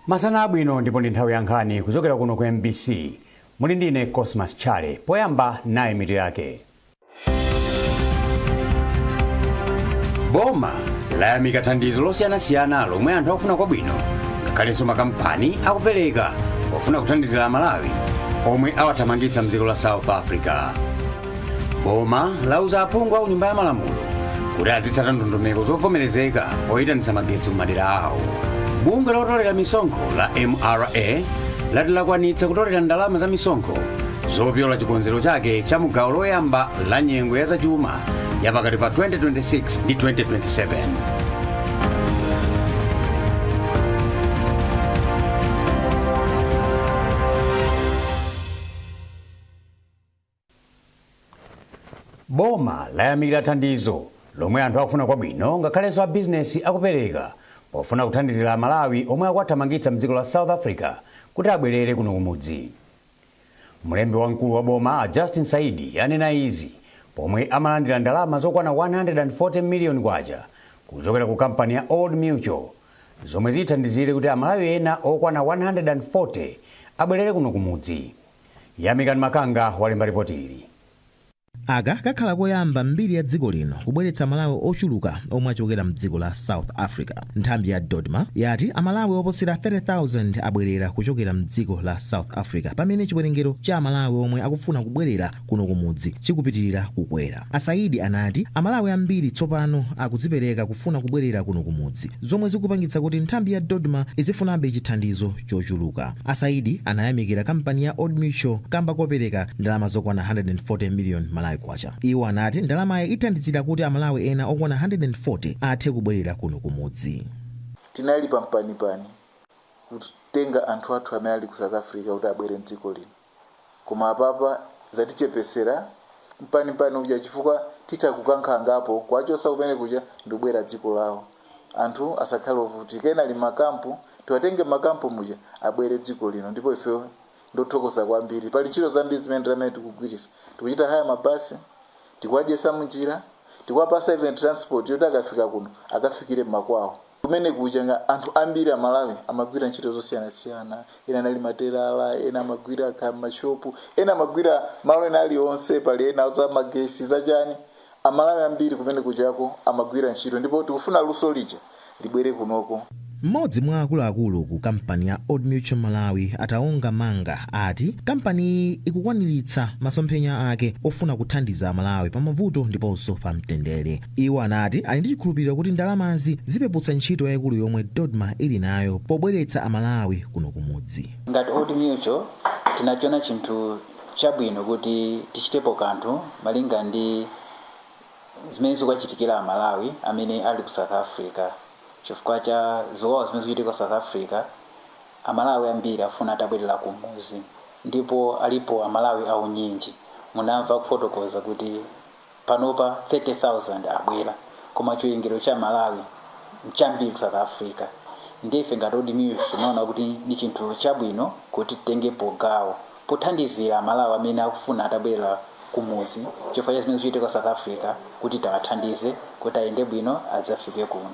Masana abwino, ndipo ndi nthawi ya nkhani kuchokera kuno ku MBC. Muli ndine Cosmas Chale. Poyamba, nayi mitu yake. Boma layamika thandizo losiyanasiyana lomwe anthu akufuna kwabwino ngakhalenso makampani akupereka pofuna kuthandizira Amalawi omwe awathamangitsa mdziko la South Africa. Boma lauza aphungu a Nyumba ya Malamulo kuti azitsata ndondomeko zovomerezeka poyitanitsa magetsi kumadera awo. Bungwe lotolera misonkho la MRA lati lakwanitsa kutolera ndalama za misonkho zopyola chikonzero chake cha mugawo loyamba la nyengo ya zachuma ya pakati pa 2026 ndi 2027. Boma layamikira thandizo lomwe anthu akufuna kwabwino ngakhalenso a bizinesi akupereka pofuna kuthandizira Amalawi omwe akuwathamangitsa mdziko la South Africa kuti abwerere kuno kumudzi. Mlembi wamkulu wa boma a Justin Saidi anena izi pomwe amalandira ndalama zokwana 140 miliyoni kwacha kuchokera ku kampani ya Old Mutual, zomwe zithandizire kuti Amalawi ena okwana 140 abwerere kuno kumudzi. Yamikani Makanga walemba ripoti ili. Aka kakhala koyamba mbiri ya dziko lino kubweretsa Amalawi ochuluka omwe achokera mdziko la South Africa. Nthambi ya DoDMA yati Amalawi oposera 30,000 abwerera kuchokera mdziko la South Africa, pamene chiwerengero cha Amalawi omwe akufuna kubwerera kuno kumudzi chikupitirira kukwera. A Saidi anati Amalawi ambiri tsopano akudzipereka kufuna kubwerera kuno kumudzi, zomwe zikupangitsa kuti nthambi ya DoDMA izifunabe chithandizo chochuluka. A Saidi anayamikira kampani ya Old Mutual kamba kopereka ndalama zokwana 140 million Malawi kwacha. Iwo anati ndalamayi ithandizira kuti Amalawi ena okwana 140 athe kubwerera kuno kumudzi. Tinali pampanipani kutenga anthu athu amene ali ku South Africa kuti abwere mdziko lino, koma apapa zatichepesera mpanipani uja chifukwa titha kukankha angapo kuwachosa kumene kuja ndikubwera dziko lawo. Anthu asakhale ovutika. Ena ali makampu, tiwatenge makampu muja abwere dziko lino. Ndipo ife ndothokoza kwambiri. Pali ntchito zambiri zimene ndamene tikugwirisa: tikuchita haya mabasi, tikuwadyesa munjira, tikuwapasa even transport yoti akafika kuno akafikire mmakwawo. Kumene kuja nga anthu ambiri Amalawi amagwira ntchito zosiyanasiyana. Ena anali materala, ena amagwira mashopu, ena amagwira malo ena aliwonse, pali ena za magesi, zachani. Amalawi ambiri kumene kujako amagwira ntchito, ndipo tikufuna luso lija libwere kunoko. Mmodzi mwa akuluakulu ku kampani ya Old Mutual Malawi, Ataonga Manga, ati kampaniyi ikukwaniritsa masomphenya ake ofuna kuthandiza Amalawi pa mavuto ndiponso pa mtendere. Iwo anati ali ndi chikhulupiriro kuti ndalamazi zipeputsa ntchito yayikulu yomwe DoDMA ili nayo pobweretsa Amalawi kuno kumudzi. Ngati Old Mutual tinachiona chinthu chabwino kuti tichitepo kanthu malinga ndi zimene zikuwachitikira Amalawi amene ali ku South Africa. Chifukwa cha ziwawa zimene zikuchitika ku South Africa, Amalawi ambiri afuna atabwerera kumuzi, ndipo alipo Amalawi aunyinji. Munamva kufotokoza kuti panopa 30,000 abwera, koma chiwerengero cha Malawi nchambiri ku South Africa. Ndife ngati Old Mutual tinaona kuti ndi chinthu chabwino kuti titengepo gawo pothandizira Amalawi amene akufuna atabwerera kumuzi chifukwa cha zimene zikuchitika ku South Africa, kuti tawathandize kuti ayende bwino adzafike kuno.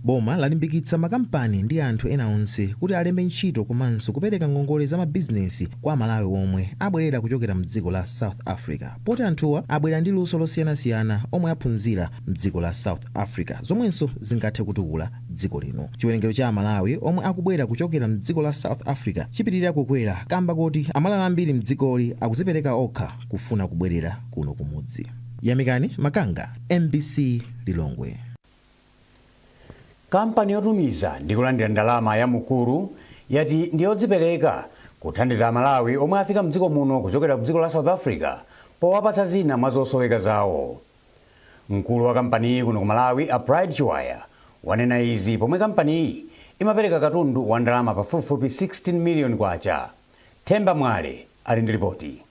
Boma lalimbikitsa makampani ndi anthu ena onse kuti alembe ntchito komanso kupereka ngongole za mabizinesi kwa Amalawi omwe abwerera kuchokera mdziko la South Africa, poti anthuwa abwera ndi luso losiyanasiyana omwe aphunzira mdziko la South Africa, zomwenso zingathe kutukula dziko lino. Chiwerengero cha Amalawi omwe akubwera kuchokera mdziko la South Africa chipitirira kukwera kamba koti Amalawi ambiri mdzikoli akuzipereka okha kufuna kubwerera kuno kumudzi. Yamikani Makanga, MBC, Lilongwe. Kampani yotumiza ndi kulandira ndalama ya Mukuru yati ndi yodzipereka kuthandiza Amalawi omwe afika mdziko muno kuchokera ku dziko la South Africa powapatsa zina mwa zosoweka zawo. Mkulu wa kampaniyi kuno ku Malawi, a Pride Chiwaya, wanena izi pomwe kampaniyi imapereka katundu wa ndalama pafupifupi 16 miliyoni kwacha. Themba Mwale ali ndi ripoti.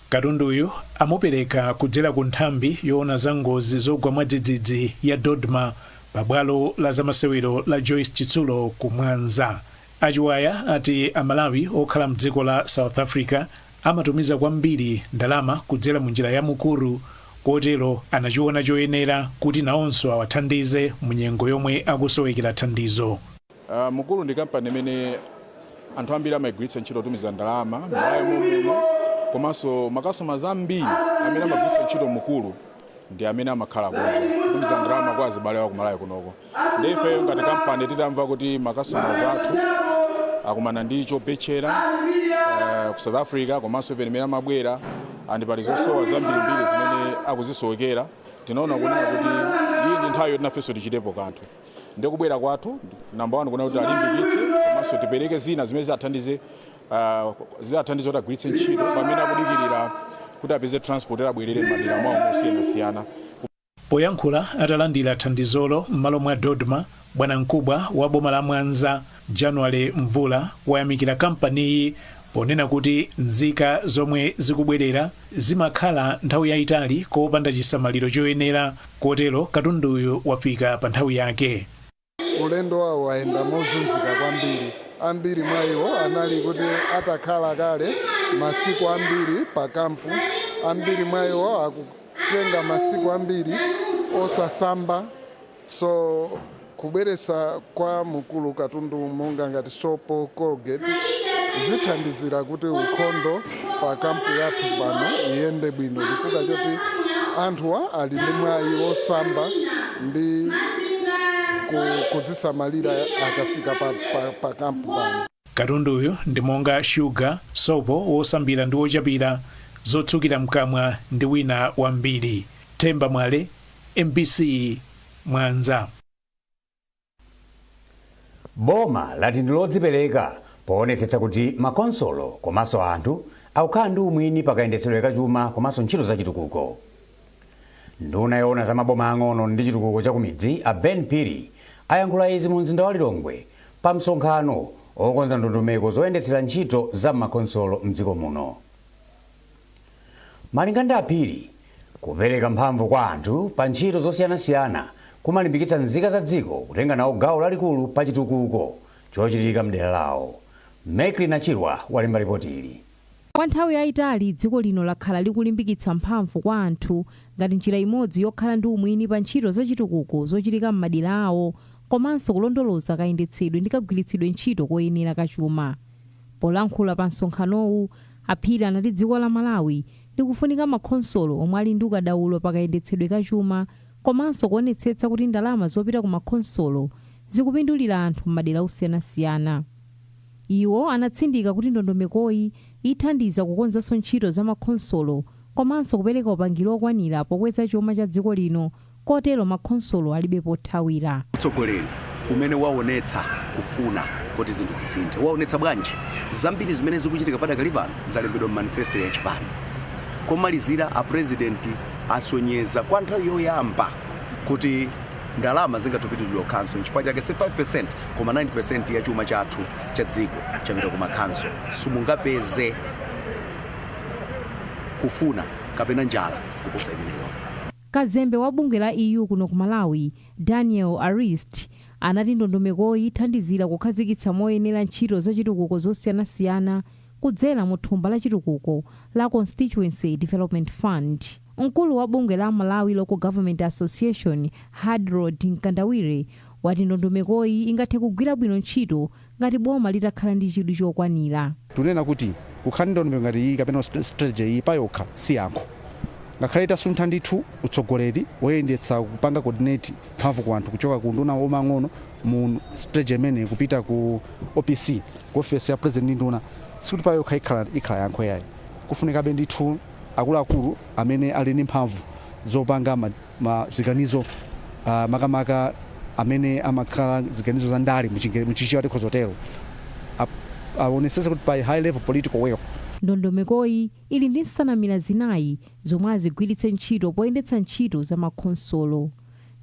Katunduyu amupereka kudzera ku nthambi yoona za ngozi zogwa mwadzidzidzi ya DoDMA pabwalo la zamasewero la Joyce Chitsulo ku Mwanza. Achiwaya ati Amalawi okhala mdziko la South Africa amatumiza kwambiri ndalama kudzera mu njira ya Mukuru, kotero anachiona choyenera kuti nawonso awathandize mu nyengo yomwe akusowekera thandizo. Mukuru ndi kampani imene Anthu ambiri amayigwiritsa ntchito kutumiza ndalama m'Malawi muno, komanso makastomers ambiri amene amagwiritsa ntchito Mukuru ndi amene amakhala kunja, kutumiza ndalama kwa azibale awo kumalawi kunoko. Ndi ifeyo ngati kampani, titamva kuti makastomers athu akumana ndi chopechera ku South Africa, komanso even imene amabwera and pali zosowa zambirimbiri zimene akuzisowekera, tinaona kunena kuti iyi ndi nthawi yoti nafenso tichitepo kanthu. Ndi kubwera kwathu, number one, kunena kuti alimbikitse komanso tipereke zina zimene zidzathandize kuti agwiritse ntchito pamene akudikirira kuti apeze transport abwerere m'madera mwawo mosiyanasiyana. Poyankhula atalandira thandizolo m'malo mwa DoDMA, bwanamkubwa wa boma la Mwanza January Mvula wayamikira kampaniyi ponena kuti nzika zomwe zikubwerera zimakhala nthawi yayitali kopanda chisamaliro choyenera, kotero katunduyu wafika pa nthawi yake. Ulendo wawo wayenda mozunzika kwambiri. Ambiri mwa iwo anali kuti atakhala kale masiku ambiri pa kampu. Ambiri mwa iwo akutenga masiku ambiri osasamba. So kubweresa kwa Mukuru katundu monga ngati sopo, Colgate, zithandizira kuti ukhondo pa kampu yathu pano iyende bwino, chifukwa choti anthuwa ali ndi mwayi wosamba ndi kuzisamalira akafika pa kampu pano. Katunduyu ndi monga shuga, sopo wosambira ndi wochapira, zotsukira mkamwa ndi wina wambiri. Themba Mwale, MBC, Mwanza. Boma lati ndi lodzipereka poonetsetsa kuti makonsolo komanso anthu akukhala ndi umwini pakayendetsedwe kachuma komanso ntchito zachitukuko. Nduna yoona za maboma ang'ono ndi chitukuko cha kumidzi, a Ben Phiri, ayankhula izi mu mzinda wa Lilongwe pa msonkhano okonza ndondomeko zoyendetsera ntchito za makonsolo mdziko muno. Malinga ndi aPhiri, kupereka mphamvu kwa anthu pa ntchito zosiyanasiyana kumalimbikitsa nzika za dziko kutenga nawo gawo lalikulu pa chitukuko chochitika mdera lawo. Meklina Chirwa walemba ripoti ili. Kwa nthawi yayitali dziko lino lakhala likulimbikitsa mphamvu kwa anthu ngati njira imodzi yokhala ndi umwini pa ntchito zachitukuko zochitika m'madera awo, komanso kulondoloza kayendetsedwe ndi kagwiritsidwe ntchito koyenera kachuma. Polankhula pa msonkhanowu, aPhiri anati dziko la Malawi likufunika makhonsolo omwe ali ndi ukadaulo pakayendetsedwe kachuma, komanso kuonetsetsa kuti ndalama zopita ku makhonsolo zikupindulira anthu m'madera osiyanasiyana. Iwo anatsindika kuti ndondomekoyi ithandiza kukonzanso ntchito za makhonsolo komanso kupereka upangiri okwanira pokweza chuma cha dziko lino, kotero makhonsolo alibe pothawira. Utsogoleri umene waonetsa kufuna kuti zinthu zisinthe, waonetsa bwanji? Zambiri zimene zikuchitika padakali pano zalembedwa mu manifesto ya chipani. Komalizira, a president asonyeza kwa nthawi yoyamba kuti ndalama zingatupitizidwa council. Nchifukwa chake si 5% koma 90% ya chuma chathu cha dziko chapita ku makhanso. Simungapeze kufuna kapena njala kuposa imeneyo. Kazembe wa bungwe la EU kuno ku Malawi, Daniel Arist, anati ndondomekoyi ithandizira kukhazikitsa moyenera ntchito zachitukuko zosiyanasiyana kudzera mu thumba la chitukuko la Constituency Development Fund. Mkulu wa bungwe la Malawi Local Government Association, Hardroad Mkandawire, wati ndondomekoyi ingathe kugwira bwino ntchito ngati boma litakhala ndi chidwi chokwanira. Tunena kuti kukhala ndi ndondomeko ngati iyi kapena strategy iyi payokha si yankho. Ngakhale itasuntha ndithu utsogoleri woyendetsa kupanga coordinate mphamvu ku anthu kuchoka ku nduna omang'ono mu strategy imene kupita ku OPC, ku office ya president ndi nduna, sikuti payokha ikhala yankho yayi. Kufunikabe ndithu akuluakulu amene ali ndi mphamvu zopanga ziganizo, makamaka amene amakhala ziganizo za ndale, muchichewa tikhozotero, aonetsetse kuti pa high level political will. Ndondomekoyi ili ndi nsanamira zinayi zomwe azigwiritse ntchito poyendetsa ntchito za makhonsolo.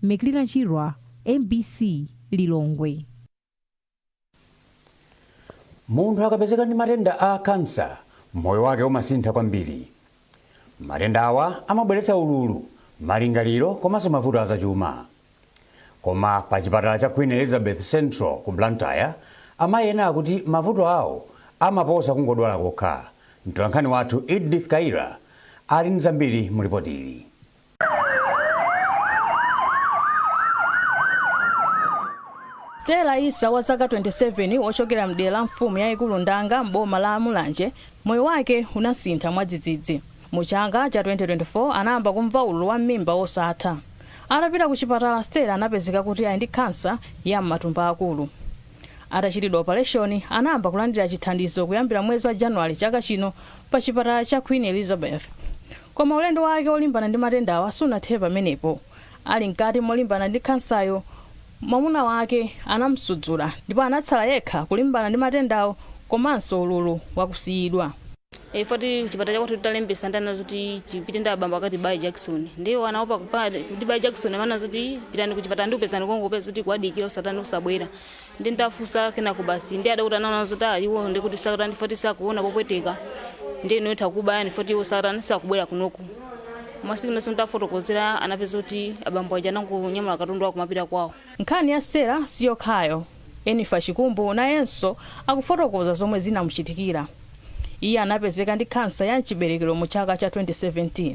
Meklina Chirwa, MBC, Lilongwe. Munthu akapezeka ndi matenda a kansa, moyo wake umasintha kwambiri. Matenda awa amabweretsa ululu, malingaliro komanso mavuto azachuma. Koma pa chipatala cha Queen Elizabeth Central ku Blantyre, amayi ena akuti mavuto awo amaposa kungodwala kokha. Mtolankhani wathu Edith Kaira ali ndi zambiri mu ripoti ili. Stella Isa wa zaka 27, wochokera mdera la mfumu yayikulu Ndanga m'boma la Mulanje, moyo wake unasintha mwadzidzidzi. Mu chaka cha 2024 anayamba kumva ululu wa m'mimba wosatha. Atapita ku chipatala, Stella anapezeka kuti ali ndi khansa ya m'matumbo akulu. Atachitidwa operation, anayamba kulandira chithandizo kuyambira mwezi wa Januwale chaka chino pa chipatala cha Queen Elizabeth. Koma ulendo wake wolimbana ndi matendawa sunathere pamenepo. Ali mkati molimbana ndi khansayo, mwamuna wake anamsudzula ndipo anatsala yekha kulimbana ndi matendawo komanso ululu wakusiyidwa. Foti chipatala chakwathu titalembesa ndana zoti chipite ndi abambo akati bayi Jackson, ndiwo anaopa kuti bayi Jackson amana zoti pitani kuchipatala ndi upezani kongo upeza kuti kuwadikira usatani usabwera. Ndi ndafunsa kenako basi ndi adakuti anaona zoti iwo ndi kuti sakatani foti sakuona popweteka, ndi ino itha kubayani foti iwo sakatani sakubwera kunoku. Masiku nonse ndafotokozera anapeza kuti abambo aja anangonyamula katundu wako kumapita kwawo. Nkhani ya Stella siyokhayo. Enifa Chikumbu nayenso akufotokoza zomwe zinamuchitikira. Iye anapezeka ndi khansa ya mchiberekero mu chaka cha 2017.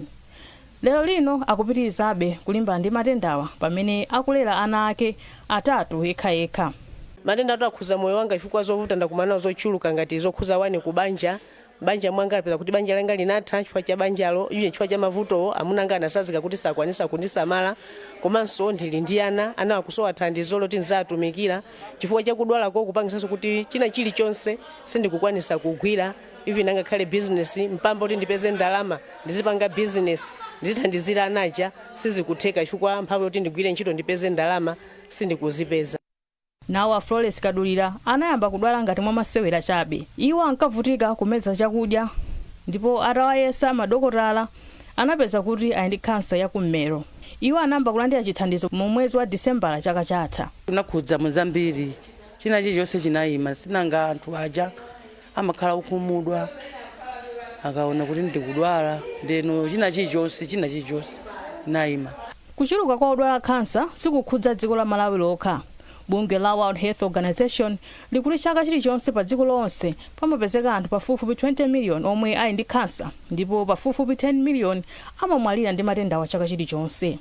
Lero lino akupitirizabe kulimbana ndi matendawa pamene akulera ana ake atatu yekhayekha. Matenda atu akhuza moyo wanga chifukwa zovuta ndakumana nazo zochuluka, ngati zokhuza wani kubanja. Banja mwanga apeza kuti banja langa linatha chifukwa cha banjalo iye, chifukwa cha mavutowo. Amuna anga anasazika kuti sakwanisa kundisamala, komanso ndili ndi ana, ana akusowa thandizo loti nzatumikira chifukwa chakudwalako, kupangisanso kuti china chilichonse sindikukwanisa kugwira, even angakhale business mpamba kuti ndipeze ndalama ndizipanga business ndizithandizira anaja, sizikutheka chifukwa mphamvu yoti ndigwire ntchito ndipeze ndalama sindikuzipeza. Nawo a Flores Kadulira anayamba kudwala ngati mwa masewera chabe. Iwo ankavutika kumeza chakudya ndipo atawayesa madokotala anapeza kuti ali ndi khansa yakummero. Iwo anayamba kulandira chithandizo mu mwezi wa Disembala chaka chatha. Unakhudza muzambiri, china chilichonse chinayima. Sinanga anthu aja amakhala okhumudwa akaona kuti ndikudwala, ndeno china chilichonse chinayima. Kuchuluka kwa odwala khansa sikukhudza dziko la Malawi lokha. Bungwe la World Health Organization likuti chaka chilichonse pa dziko lonse pamapezeka anthu pafupifupi 20 million omwe ali ndi khansa, ndipo pafupifupi 10 million amamwalira ndi matendawa chaka chilichonse.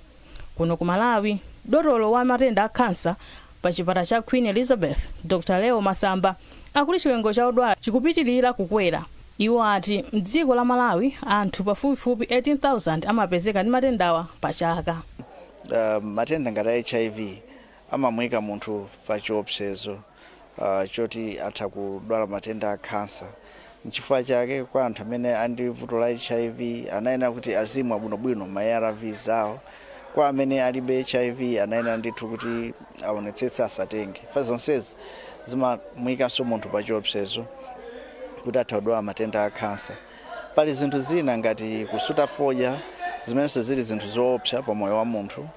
Kuno ku Malawi, dotolo wa matenda a khansa pa chipatala cha Queen Elizabeth, Dr Leo Masamba, akuti chiwerengero cha odwala chikupitilira kukwera. Iwo ati mdziko la Malawi anthu pafupifupi 18,000 amapezeka ndi matendawa pa chaka. Matenda ngati HIV amamuyika munthu pa chiopsezo choti atha kudwala matenda a khansa. Nchifukwa chake kwa anthu amene ali ndi vuto la HIV anayenera kuti azimwa bwinobwino ma ARVs awo. Kwa amene alibe HIV anayenera ndithu kuti aonetsetse asatenge fa zonsezi zimamuyikanso munthu pa chiopsezo kuti atha kudwala matenda a khansa. Pali zinthu zina ngati kusuta fodya, zimenenso zili zinthu zoopsa pa moyo wa munthu,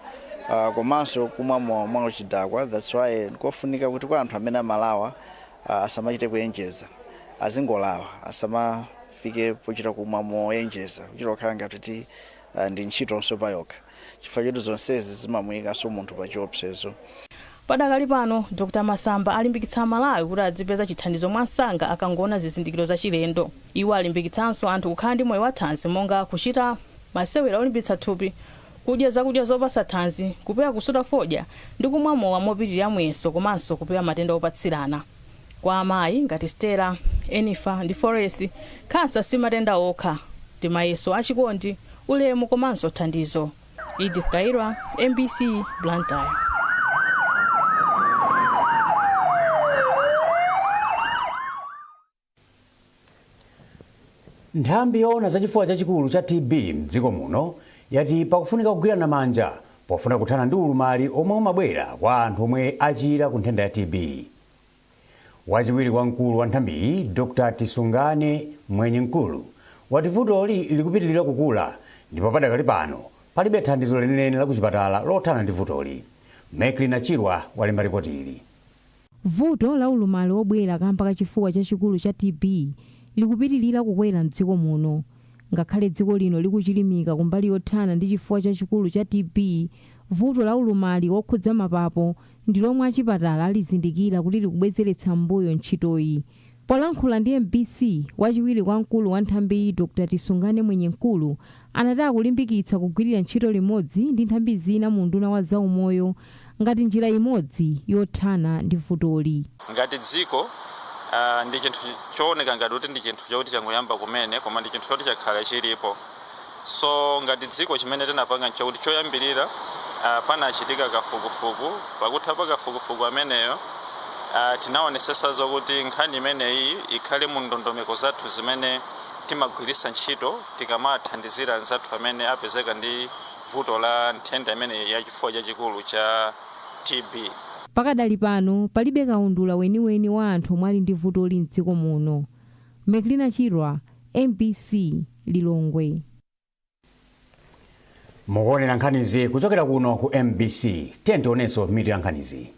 komanso kumwa mowa mwachidakwa. That's why kofunika kuti kwa anthu amene amalawa asamachite kuyenjeza, azingolawa, asamafike pochita kumwa moyenjeza, kuchita kukhala ngati kuti ndi ntchitonso payokha, chifukwa choti zonsezi zimamuyikanso munthu pa chiopsezo. Padakali pano, Dr Masamba alimbikitsa Amalawi kuti adzipeza chithandizo mwansanga akangoona zizindikiro zachilendo. Iwo alimbikitsanso anthu kukhala ndi moyo wathanzi, monga kuchita masewera olimbitsa thupi, kudya zakudya zopatsa thanzi, kupewa kusuta fodya ndi kumwa mowa mopitirira muyeso, komanso kupewa matenda opatsirana. Kwa amayi ngati Stella, Enifa ndi Forest, khansa si matenda okha, ndi mayeso achikondi, ulemu komanso thandizo. Edith Kairwa, MBC, Blantyre. Nthambi yoona zachifuwa chachikulu cha TB mdziko muno yati pakufunika kugwirana manja pofuna kuthana ndi ulumali omwe umabwera kwa anthu omwe achira ku nthenda ya TB. Wachiwiri kwa mkulu wa nthambiyi, Dr Tisungane Mwenye Mkulu, wati vutoli likupitirira kukula ndipo padakali pano palibe thandizo lenileni la kuchipatala lothana ndi vutoli. Meklina Chirwa walemba ripoti ili. Vuto la ulumali wobwera kamba ka chifuwa chachikulu cha TB likupitilira kukwera mdziko muno. Ngakhale dziko lino likuchilimika kumbali yothana ndi chifuwa chachikulu cha TB, vuto la ulumali wokhudza mapapo ndi lomwe achipatala alizindikira kuti likubwezeretsa m'mbuyo ntchitoyi. Polankhula ndi mbc, wachiwiri kwa mkulu wa nthambiyi Dr Tisungane Mwenye Mkulu anati akulimbikitsa kugwirira ntchito limodzi ndi nthambi zina mu unduna wa zaumoyo Ngati njira imodzi yothana ndi vutoli. Ngati dziko, ndi chinthu chooneka ngati kuti ndi chinthu chokuti changoyamba kumene, koma ndi chinthu choti chakhala chilipo. So ngati dziko, chimene tinapanga nchakuti choyambirira, panachitika kafukufuku. Pakutha pa kafukufuku ameneyo, tinaonesesa zokuti nkhani imeneyi ikhale mu ndondomeko zathu zimene timagwiritsa ntchito tikamathandizira anzathu amene apezeka ndi vuto la nthenda imeneyi ya chifuwa chachikulu cha TB. Pakadali pano palibe kaundula weniweni wa anthu omwe ali ndi vutoli mdziko muno. Meklina Chirwa, MBC, Lilongwe. Mukuonera nkhanizi kuchokera kuno ku MBC. Tiye tionenso mitu ya nkhanizi.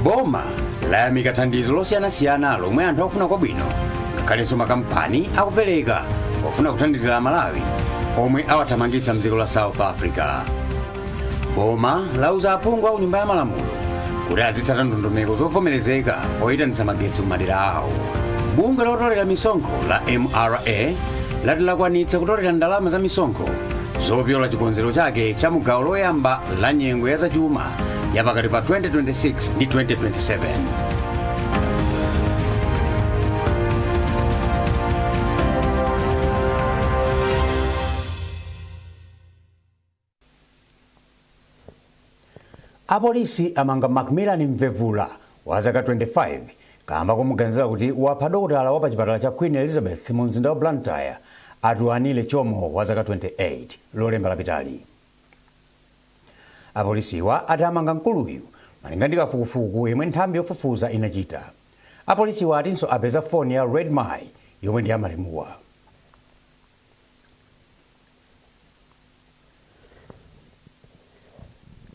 Boma layamika thandizo losiyanasiyana lomwe anthu akufuna kwabwino ngakhalenso makampani akupereka pofuna kuthandizira Amalawi omwe awathamangitsa mdziko la South Africa. Boma lauza aphungu a Nyumba ya Malamulo kuti azitsata ndondomeko zovomerezeka poyitanitsa magetsi kumadera awo. Bungwe lotolera misonkho la MRA lati lakwanitsa kutolera ndalama za misonkho zopyola chikonzero chake cha mugawo loyamba la nyengo ya zachuma ya pakati pa 2026 ndi 2027. Apolisi amanga Macmillan Mvevula wa zaka 25 kamba komuganizira kuti wapha dokotala wa pa chipatala cha Queen Elizabeth mu mzinda wa Blantyre, Atuanile Chomo wa zaka 28, Lolemba lapitali. Apolisiwa ati amanga mkuluyu malinga ndi kafukufuku yemwe nthambi yofufuza inachita. Apolisiwa atinso apeza foni ya Redmi yomwe ndi amalemuwa.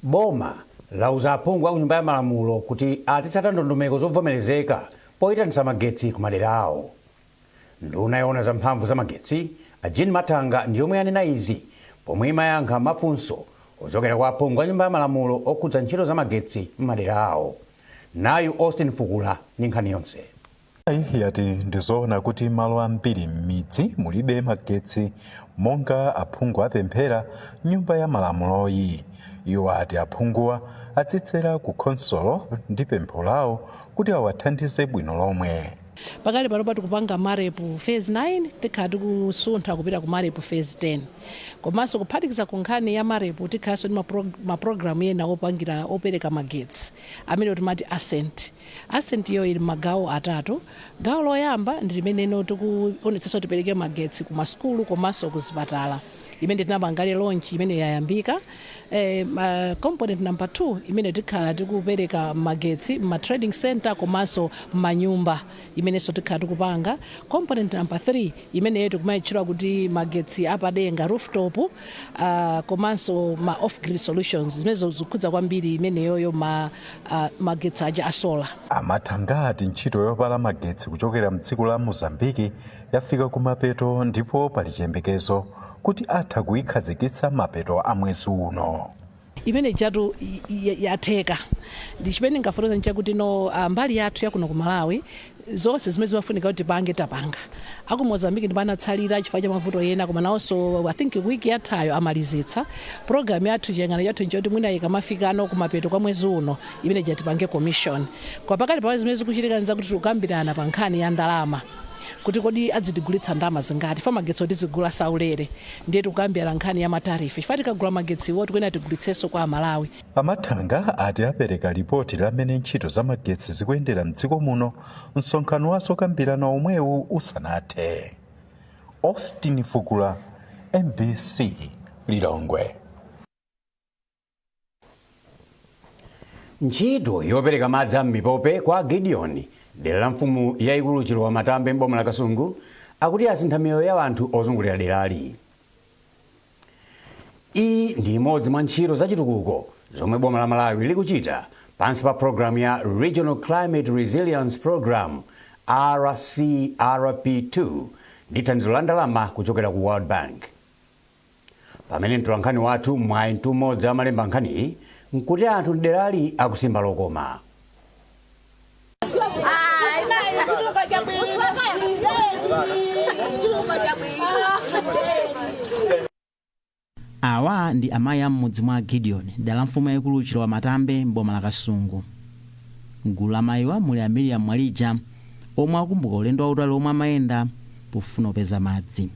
Boma lauza aphungu a Nyumba ya Malamulo kuti azitsata ndondomeko zovomerezeka poyitanitsa magetsi ku madera awo. Nduna yoona za mphamvu za magetsi, a Jean Mathanga, ndi yomwe yanena izi pomwe imayankha mafunso ochokera kwa aphungu a Nyumba ya Malamulo okhudza ntchito za magetsi m'madera awo. Nayu Austin Fukula ndi nkhani yonse. Yati ndizoona kuti malo ambiri m'midzi mulibe magetsi monga aphungu apemphera Nyumba ya Malamuloyi. Iwo ati aphunguwa adzidzera ku khonsolo ndi pempho lawo kuti awathandize bwino lomwe. Pakali panopa tikupanga MAREP phase 9, tikhala tikusuntha kupita ku MAREP phase 10. Komanso kuphatikiza ku nkhani ya MAREP, tikhalanso ndi mapulogalamu ena opangira opereka magetsi amene timati ASCENT. ASCENT iyo ili magawo atatu. Gawo loyamba ndi limene tikuonetsetsa tipereke magetsi ku masukulu komanso ku zipatala, imene tinapanga launch, imene yayambika. Component number 2 imene tikhala tikupereka magetsi ma trading center komanso manyumba, imenenso tikhala tikupanga. Component number 3 imeneyo tikumayitchula kuti magetsi apadenga, rooftop, komanso ma off grid solutions, zimene zikukhudza kwambiri imeneyoyo magetsi aja a solar. A Mathanga ati ntchito yopala magetsi kuchokera mdziko la Mozambiki yafika kumapeto ndipo pali chiyembekezo kuti atha kuyikhazikitsa mapeto a mwezi uno. Imene chatu yatheka. Ndi chimene ngafotokoza nchakuti no, mbali yathu yakuno ku Malawi, zonse zimene zimafunika kuti tipange tapanga. Aku Mozambique ndipo anatsalira chifukwa cha mavuto ena, koma nawonso I think wiki yathayo amalizitsa program yathu. Chiyang'ano chathu nchoti mwina ikamafikano kumapeto kwa mwezi uno, imene tipange commission. Kwa pakali pamene zimene zikuchitika nzakuti tikukambirana pa nkhani ya ndalama, kuti kodi adzitigulitsa ndalama zingati fa magetsi tizigula saulere. Ndiye tikukambirana nkhani ya ma tariff, chifukwa tikagula magetsiwo tikuyenera tigulitsenso kwa Amalawi. A Mathanga ati apereka ripoti lamene ntchito za magetsi zikuyendera mdziko muno msonkhano wa zokambirana omwewu usanathe. Austin Fukula, MBC, Lilongwe. Ntchito yopereka madzi a m'mipope kwa Gideon, dera la mfumu yayikulu Chilowa Matambe m'boma la Kasungu, akuti asintha miyoyo ya anthu ozungulira derali. Iyi ndi imodzi mwa ntchito zachitukuko zomwe boma la Malawi likuchita pansi pa programu ya Regional Climate Resilience Program, RCRP2, ndi thandizo la ndalama kuchokera ku World Bank. Pamene mtolankhani wathu Mwayi Mtumodzi amalemba nkhaniyi, nkuti anthu mderali akusimba lokoma. Awa ndi amayi a m'mudzi mwa Gideon, dera la mfumu yayikulu Chilowamatambe, m'boma la Kasungu. Mgulu la amayiwa muli a Miriam Mwalija, omwe akumbuka ulendo wautali omwe amayenda pofuna kupeza madzi.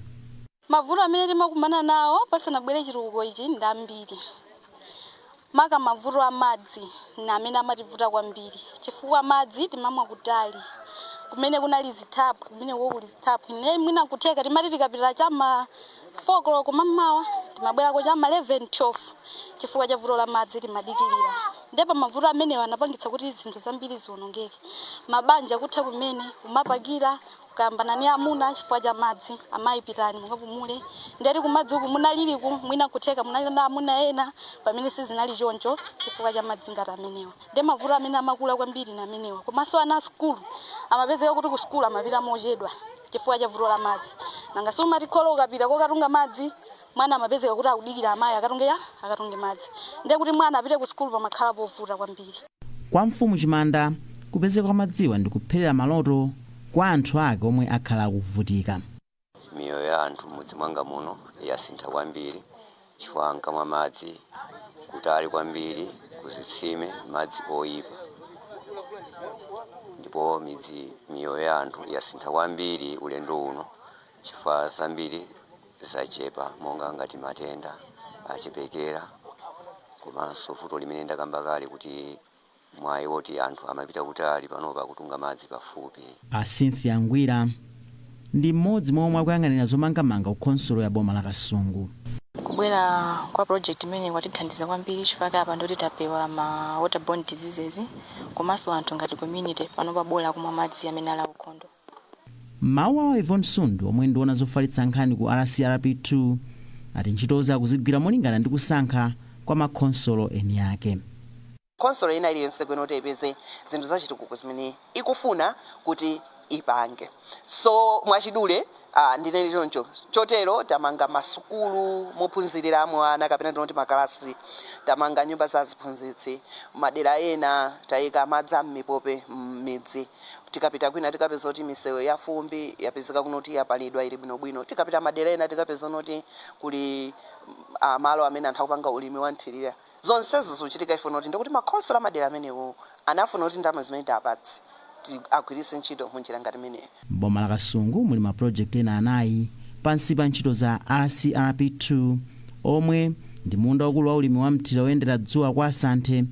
Mavuto amene timakumana nawo pasanabwere chitukuko ichi ndi ambiri. Maka mavuto a madzi ndi amene amativuta kwambiri chifukwa madzi timamwa kutali kumene kunali zithaphwi, kumeneko kuli zithaphwi. Ndiye mwina nkutheka timati tikapita cha ma 4 koloko mammawa timabwerako cha ma 11, 12 chifukwa cha vuto la madzi timadikirira. Ndiye pa mavuto amenewa anapangitsa kuti zinthu zambiri zionongeke. Mabanja kutha kumene, kumapakira, kukayambana ni amuna chifukwa cha madzi. Amayi pitani mukapumule. Ndeti kumadzi uku munaliliku mwina nkutheka munali na amuna ena pamene sizinali choncho chifukwa cha madzi ngati amenewa. Ndiye mavuto amene amakula kwambiri ni amenewa. Komanso ana a sukulu amapezeka kuti ku sukulu amapita mochedwa chifukwa cha vuto la madzi. Nanga si umati kholo ukapita kokatunga madzi, mwana amapezeka kuti akudikira amayi akatunge ya akatunge madzi. Ndiye kuti mwana apite ku sukulu pamakhala povuta kwambiri. Kwa mfumu Chimanda, kupezeka kwa madziwa ndi kupherera maloto kwa anthu ake omwe akhala akuvutika. Miyoyo ya anthu m'mudzi mwanga muno yasintha kwambiri chifukwa ankamwa madzi kutali kwambiri kuzitsime, madzi oyipa, ndipo midzi miyoyo ya anthu yasintha kwambiri ulendo uno chifukwa zambiri zachepa monga ngati matenda achepekera, komanso vuto limene ndakamba kale kuti mwayi woti anthu amapita kutali panopa kutunga madzi pafupi. A Cynthia Ngwira ndi mmodzi mwa omwe akuyang'anira zomangamanga ku khonsolo ya boma la Kasungu. Kubwera kwa project imeneyi kwatithandiza kwambiri chifukwa apa ndoti tapewa ma waterborne diseases, komanso anthu ngati community panopa bola kumwa madzi amene ali aukhondo. Mawu awo, Yvonne Sundu, omwe ndi woona zofalitsa nkhani ku RCRP2, ati ntchitozi akuzigwira molingana ndi kusankha kwa makhonsolo eni ake. Khonsolo ina iliyonse kuyenera kuti ipeze zinthu zachitukuko zimene ikufuna kuti ipange. So mwachidule ndinene choncho. Chotero tamanga masukulu mophunziriramo ana, kapena tinoti makalasi, tamanga nyumba za aziphunzitsi, madera ena tayika madzi a m'mipope m'midzi. Tikapita kwina tikapeza kuti misewu ya fumbi yapezeka kuno kuti yapalidwa, ili bwinobwino. Tikapita madera ena tikapeza kuti kuli malo amene anthu akupanga ulimi wa nthirira. Zonsezo zikuchitika ifuna kuti ndikuti makhonsolo amadera amenewo anafuna kuti ndalama zimene tiapatse agwiritse ntchito munjira ngati imeneyo. M'boma la Kasungu muli mapulojekiti ena anayi pansi pa ntchito za RCRP2, omwe ndi munda waukulu wa ulimi wa mthirira woyendera dzuwa kwa Asanthe,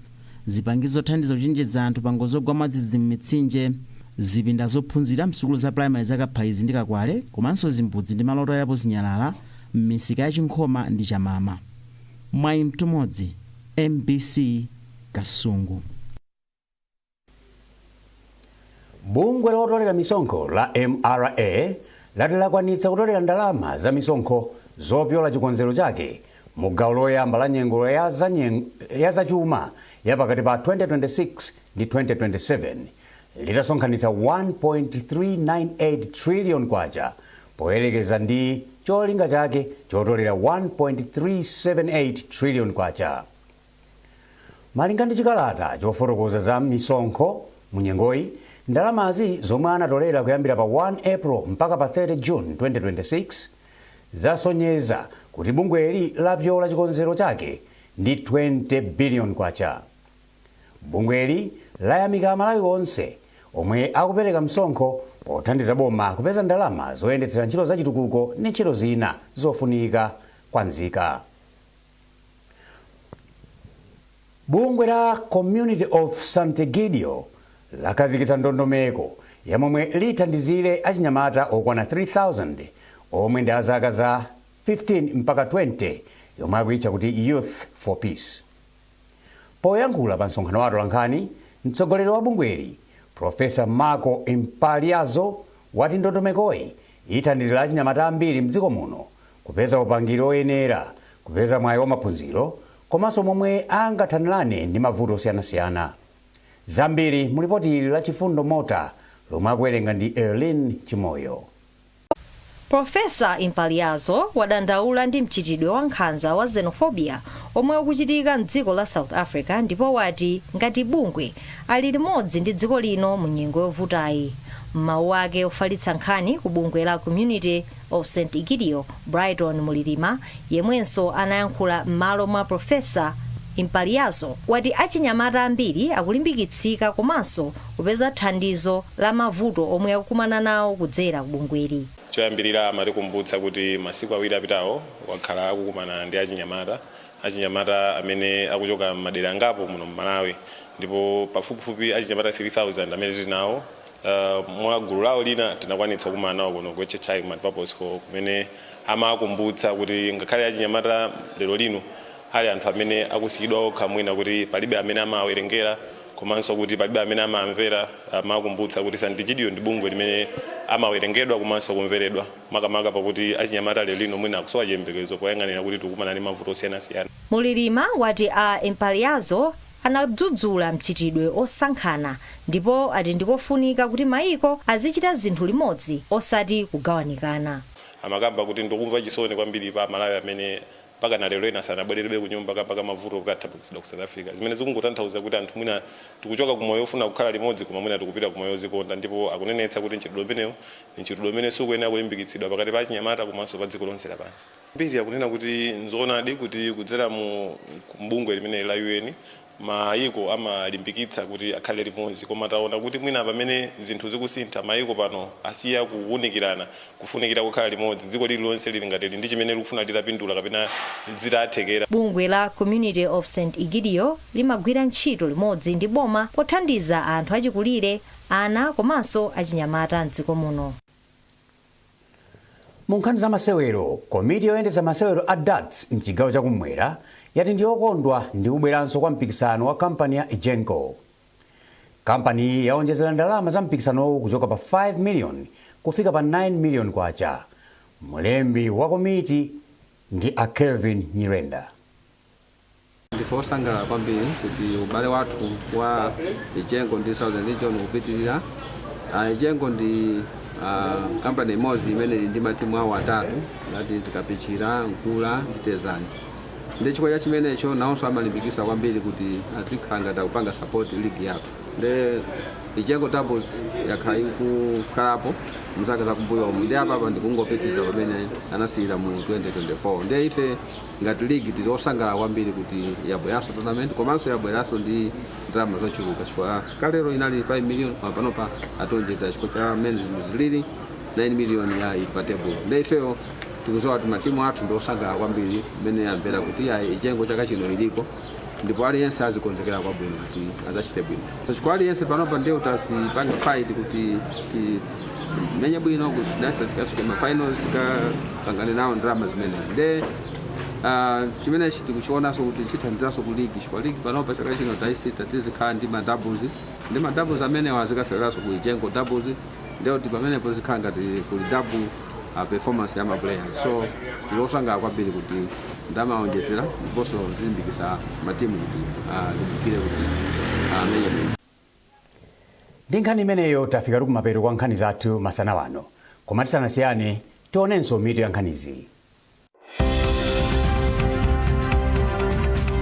zipangizo zothandiza kuchenjeza anthu pa ngozi zogwa mwadzidzidzi m'mitsinje, zipinda zophunzira msukulu za primary za Kaphaizi ndi Kakwale, komanso zimbudzi ndi malo otayirapo zinyalala m'misika ya Chinkhoma ndi Chamama. Mwayi Mtumodzi, MBC, Kasungu. Bungwe lotolera misonkho la MRA lati lakwanitsa kutolera ndalama za misonkho zopyola chikonzero chake mu gawo loyamba la nyengo ya zachuma ya pakati pa 2026 ndi 2027, litasonkhanitsa 1.398 trillion kwacha poyerekeza ndi cholinga chake chotolera 1.378 trillion kwacha. Malinga ndi chikalata chofotokoza za misonkho mu nyengoyi, ndalamazi zomwe anatolera kuyambira pa 1 April mpaka pa 30 June 2026 zasonyeza kuti bungweli lapyola chikonzero chake ndi 20 billion kwacha. Bungweli layamika Amalawi onse omwe akupereka msonkho pothandiza boma kupeza ndalama zoyendetsera ntchito zachitukuko ndi ntchito zina zofunika kwa nzika. Bungwe la Community of Sant'Egidio lakhazikitsa ndondomeko ya momwe lithandizire achinyamata okwana 3000 omwe ndi azaka za 15 mpaka 20, yomwe akuitcha kuti Youth for Peace. Poyankhula pa msonkhano wa atolankhani, mtsogoleri wa bungweli, Professor Marco Impagliazzo, wati ndondomekoyi ithandizira achinyamata ambiri mdziko muno kupeza upangiri oyenera, kupeza mwayi wa maphunziro komanso momwe angathanirane ndi mavuto osiyanasiyana. Zambiri mu lipoti ili la Chifundo Mota lomwe akuwerenga ndi Erlin Chimoyo. Professor Impagliazzo wadandaula ndi mchitidwe wa nkhanza wa xenophobia omwe ukuchitika mdziko la South Africa, ndipo wati ngati bungwe ali limodzi ndi dziko lino mu nyengo yovutayi. M'mawu ake ofalitsa nkhani ku bungwe la Community of St Egidio, Brighton Mulilima, yemwenso anayankhula m'malo mwa Profesa Impagliazzo, wati achinyamata ambiri akulimbikitsika komanso kupeza thandizo la mavuto omwe akukumana nawo kudzera ku bungweli. Choyambirira amatikumbutsa kuti masiku 2 apitawo wakhala akukumana ndi achinyamata, achinyamata amene akuchoka m'madera angapo muno m'Malawi, ndipo pafupifupi achinyamata 3000 amene tili nawo mwa gulu lawo lina tinakwanitsa kukumana nawo kuno ku HHI Multipurpose Hall, kumene amakumbutsa kuti ngakhale achinyamata lero lino ali anthu amene akusiyidwa okha, mwina kuti palibe amene amawerengera komanso kuti palibe amene amamvera, amakumbutsa kuti Sant'Egidio ndi bungwe limene amawerengedwa komanso kumveredwa, makamaka pakuti achinyamata lero lino mwina akusowa chiyembekezo poyang'anira kuti tikukumana ndi mavuto osiyanasiyana. Mulilima wati a Impagliazzo anadzudzula mchitidwe osankhana ndipo ati ndikofunika kuti mayiko azichita zinthu limodzi osati kugawanikana. Amakamba kuti ndikumva chisoni kwambiri pa Amalawi amene mpaka na lero ena sanabwererebe ku nyumba kamba ka mavuto kuti athamangitsidwa ku South Africa, zimene zikungotanthauza kuti anthu mwina tikuchoka ku moyo ofuna kukhala limodzi koma mwina tikupita ku moyo ozikonda, ndipo akunenetsa kuti mchitidwe umenewu ndi mchitidwe umene sukuyenera kulimbikitsidwa pakati pa achinyamata komanso pa dziko lonse lapansi. Mbiri akunena kuti nzoonadi kuti kudzera mu bungwe limeneli la UN mayiko amalimbikitsa kuti akhale limodzi, koma taona kuti mwina pamene zinthu zikusintha, mayiko pano asiya kuwunikirana kufunikira kukhala limodzi. Dziko lililonse lili ngati lili ndi chimene likufuna litapindula kapena zitathekera. Bungwe la Community of St Egidio limagwira ntchito limodzi ndi boma pothandiza anthu achikulire, ana komanso achinyamata mdziko muno. Mu nkhani za masewero, komiti yoyendetsa masewero a darts mchigawo chakumwera yati ndi yokondwa ndi kubweranso kwa mpikisano wa kampani ya Egenco. Kampani yaonjezera ndalama za mpikisanowu kuchoka pa 5 million kufika pa 9 million kwacha. Mlembi wa komiti ndi a Kelvin Nyirenda. Ndife osangalala kwambiri kuti ubale wathu wa Egenco ndi Southern Region ukupitirira. Egenco ndi kampani imodzi imene ili ndi matimu awo atatu, ngati Zikapichira, Nkula ndi Tezani. Ndi chifukwa cha chimenecho nawonso amalimbikitsa kwambiri kuti azikhala ngati akupanga support league yathu. Ndi Egenco Doubles yakhala ikukhalapo mzaka zakumbuyomu, ndi apapa ndikungopitiriza pamene anasiyira mu 2024. Ndi ife ngati league tili osangalala kwambiri kuti yabweranso tournament, komanso yabweranso ndi ndalama zochuluka, chifukwa kalero inali 5 million, koma panopa ationjeza chifukwa cha mmene zinthu zilili, 9 million ya ili pa table. Ndi ifeyo tikudziwa kuti matimu athu ndi osangalala kwambiri mmene amvera kuti ya Egenco chaka chino iliko, ndipo aliyense azikonzekera kwabwino kuti adzachite bwino, chifukwa aliyense panopa ndiye utazipanga fight kuti timenye bwino kuti nasa tikafike ma finals, tikapangane nawo ndalama zimenezi. Nde chimenechi tikuchionanso kuti chithandizanso ku league, chifukwa league panopa chaka chino taisita tizikhala ndi ma doubles, ndi ma doubles amenewo azikaseweranso ku Egenco Doubles, ndiye kuti pamenepo zikhala ngati kuli double performance ya ma players. So tili osangalala kwambiri kuti ndamaonjezera, ndiponso zilimbikitsa matimu kuti alimbikire kuti amenye bwino. Ndi nkhani imeneyo tafika kumapeto kwa nkhani zathu masana wano, koma tisanasiyane tionenso mitu ya nkhanizi.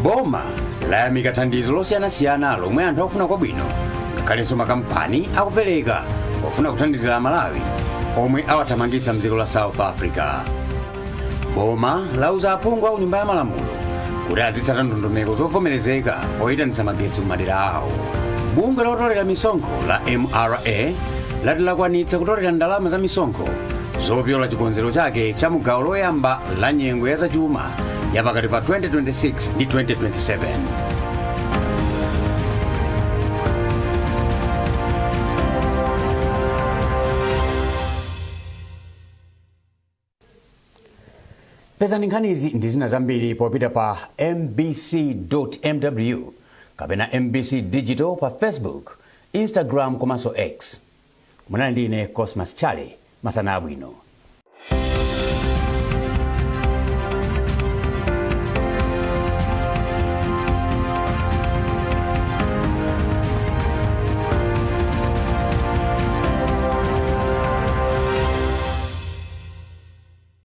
Boma layamika thandizo losiyanasiyana lomwe anthu akufuna kwabwino ngakhalenso makampani akupereka pofuna kuthandizira Amalawi omwe awathamangitsa mdziko la South Africa. Boma lauza aphungu a Nyumba ya Malamulo kuti azitsata ndondomeko zovomerezeka poyitanitsa magetsi kumadera awo. Bungwe lotolera misonkho la MRA lati lakwanitsa kutolera ndalama za misonkho zopyola chikonzero chake cha mugawo loyamba la nyengo ya zachuma ya pakati pa 2026 ndi 2027. Pezani nkhanizi ndi zina zambiri popita pa mbc.mw kapena MBC Digital pa Facebook, Instagram komanso X. Munali ndi ine Cosmas Chale. Masana abwino.